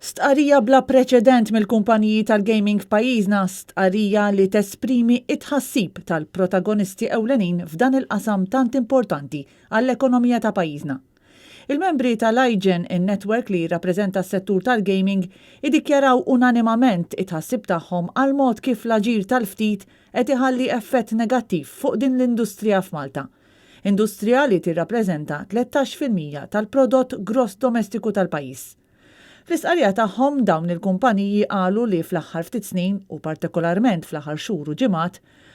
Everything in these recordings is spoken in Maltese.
Stqarrija bla preċedent mill-kumpaniji tal-gaming f'pajjiżna, stqarrija li tesprimi t-tħassib tal-protagonisti ewlenin f'dan il-qasam tant importanti għall-ekonomija ta' pajjiżna. Il-membri tal-IGEN, in-network li jirrappreżenta s-settur tal-gaming, iddikjaraw unanimament it-tħassib tagħhom għall-mod kif l-aġir tal-ftit qed iħalli effett negattiv fuq din l-industrija f'Malta. Industrija li tirrappreżenta 13% tal-prodott gross domestiku tal-pajjiż. Fl-istqarrija tagħhom dawn il-kumpaniji qalu li fl-aħħar ftit snin u partikolarment fl-aħħar xhur u ġimgħat,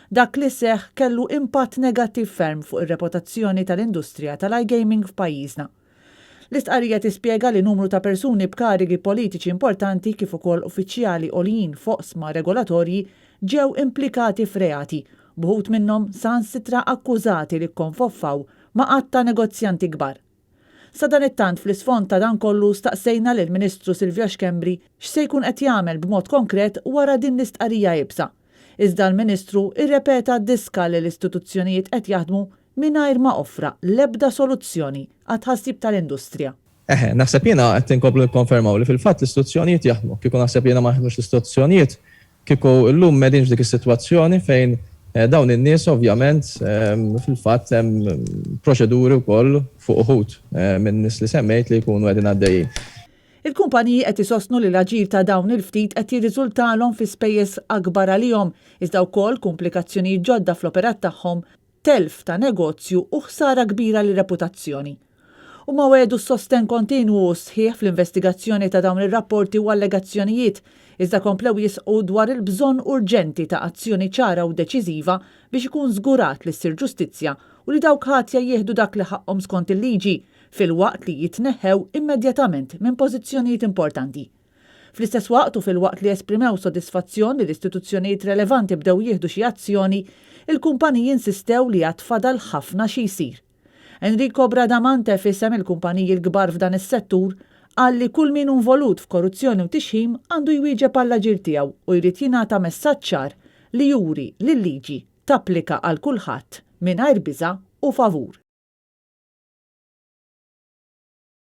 dak li seħħ kellu impatt negattiv ferm fuq ir-reputazzjoni tal-industrija tal-iGaming f'pajjiżna. L-istqarrija tispjega li numru ta' persuni b'karigi politiċi importanti kif ukoll uffiċjali għoljin f'oqsma regolatorji ġew implikati f'reati, b'uħud minnhom saħansitra akkużati li kkonfoffaw ma' għadd ta' negozjanti kbar. Sadanittant fl-isfond ta' dan kollu staqsejna lill-Ministru Silvio Schembri x'se jkun qed jagħmel b'mod konkret wara din l-istqarrija iebsa. Iżda l-Ministru irrepeta d-diska li l-istituzzjonijiet qed jaħdmu mingħajr ma offra l-ebda soluzzjoni għat-tħassib tal-industrija. Eħe, naħseb jiena qed inkomplu nikkonfermaw li fil-fatt l-istituzzjonijiet jaħdmu. Kieku naħseb jiena ma jaħdmux l-istituzzjonijiet, Kieku llum m'qegħdinx f'dik is-sitwazzjoni fejn dawn in-nies ovvjament fil-fatt hemm proċeduri wkoll fuq uħud min-nies li semmejt li jkunu qegħdin għaddejjin. Il-kumpaniji qed isostnu li l-aġir ta' dawn il-ftit qed jirriżultalhom fi spejjeż akbar għalihom iżda wkoll kumplikazzjonijiet ġodda fl-operat tagħhom telf ta' negozju u ħsara kbira lir-reputazzjoni. Huma wegħdu s-sostenn kontinwu u sħiħ fl-investigazzjoni ta' dawn ir-rapporti u allegazzjonijiet, iżda komplew jisħqu dwar il-bżonn urġenti ta' azzjoni ċara u deċiżiva biex ikun żgurat li ssir ġustizzja u li dawk ħatja jieħdu dak li ħaqqhom skont il-liġi, filwaqt li jitneħħew immedjatament minn pożizzjonijiet importanti. Fl-istess waqt u filwaqt li esprimew sodisfazzjon li l-istituzzjonijiet relevanti bdew jieħdu xi azzjoni, il-kumpaniji insistew li għad fadal ħafna xi jsir. Enrico Bradamante f'isem il-kumpaniji l-kbar f'dan is-settur qal li kull min hu nvolut f'korruzzjoni u tixħim għandu jwieġeb għall-aġir tiegħu u jrid jingħata messaġġ ċar li juri li l-liġi tapplika għal kulħadd mingħajr biża' u favur.